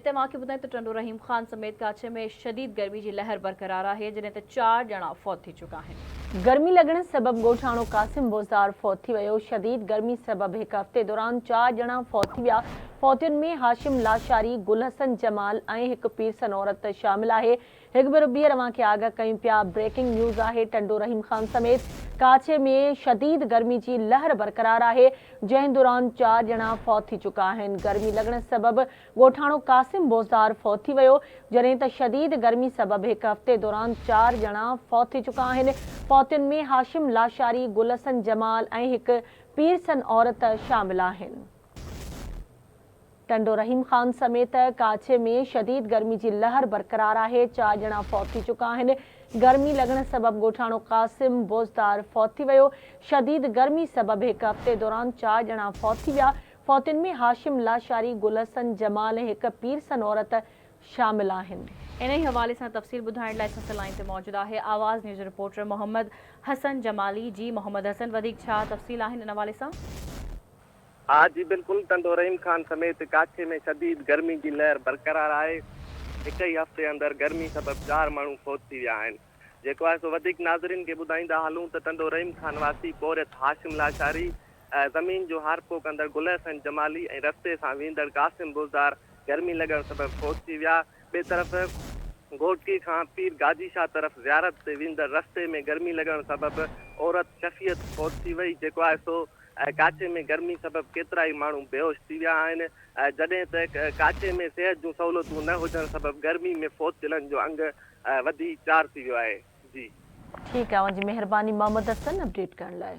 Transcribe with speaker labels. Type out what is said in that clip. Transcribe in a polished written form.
Speaker 1: تي اوهان کي ٻڌايون ته ٽنڊو رحيم خان سميت ڪاڇي ۾ شديد گرمي جي لهر برقرار آهي جڏهن ته چار ڄڻا فوت ٿي چڪا آهن.
Speaker 2: گرمي لڳڻ سبب ڳوٺاڻو قاسم بوزدار فوت ٿي ويو، شديد گرمي سبب هڪ هفتي دوران چار ڄڻا فوت ٿي ويا، فوتين ۾ هاشم لاشاري، گل حسن جمال ۽ هڪ پيرسن عورت شامل آهي، هڪ ڀيرو ٻيهر اوهان کي آگاهه ڪيون پيا بريڪنگ نيوز آهي ٽنڊو رحيم خان سميت ڪاڇي ۾ شديد گرمي جي لهر برقرار آهي جنهن دوران چار ڄڻا فوت ٿي چڪا آهن گرمي لڳڻ سبب ڳوٺاڻو قاسم بوزدار فوت ٿي ويو جڏهن ته شديد گرمي سبب هڪ هفتي دوران چار ڄڻا فوت ٿي چڪا آهن فوتين ۾ هاشم لاشاري گل حسن جمال ۽ هڪ پيرسن عورت شامل آهن. ٽنڊو رحيم خان سميت ڪاڇي ۾ شديد گرمي جي لهر برقرار آهي، چار ڄڻا فوت ٿي چڪا آهن، گرمي لڳڻ سبب ڳوٺاڻو قاسم بوزدار فوت ٿي ويو، شديد گرمي سبب هڪ هفتي دوران چار ڄڻا فوت ٿي ويا، فوتين ۾ هاشم لاشاري، گل حسن جمال ۽ هڪ پيرسن عورت شامل آهن.
Speaker 1: انهي حوالي سان تفصيل ٻڌائڻ لاء اسان سان لائين تي موجود آهي آواز نيوز رپورٽر محمد حسن جمالي، جي محمد حسن وڌيڪ ڇا تفصيل آهن ان حوالي سان؟
Speaker 3: ها جي بلڪل ٽنڊو رحيم خان سميت ڪاڇي ۾ شديد گرمي جي لهر برقرار آهي، هڪ ئي هفتي اندر گرمي سبب چار ماڻهو فوت ٿي ويا آهن، جيڪو آهي سو وڌيڪ ناظرين کي ٻڌائيندا هلون ته ٽنڊو رحيم خان واسي پورهيت هاشم لاشاري، زمين جو هارپو ڪندڙ گل حسن جمالي ۽ رستي سان ويندڙ قاسم بوزدار گرمي لڳڻ سبب فوت ٿي ويا، ٻئي طرف گهوٽڪي کان پير گاجي شاهه طرف زيارت تي ويندڙ رستي ۾ گرمي لڳڻ سبب عورت شفيعت فوت ٿي وئي، جيڪو آهي سو ڪاڇي ۾ گرمي سبب ڪيترائي ماڻهو بيهوش ٿي ويا آهن، جڏهن ته ڪاڇي ۾ صحت جون سهولتون نه هجڻ سبب گرمي ۾ فوت ٿيلن جو انگ وڌي چار ٿي ويو آهي. جي.
Speaker 2: ٺيڪ آهي اوهان جي مهرباني محمد حسن اپڊيٽ ڪرڻ لاء.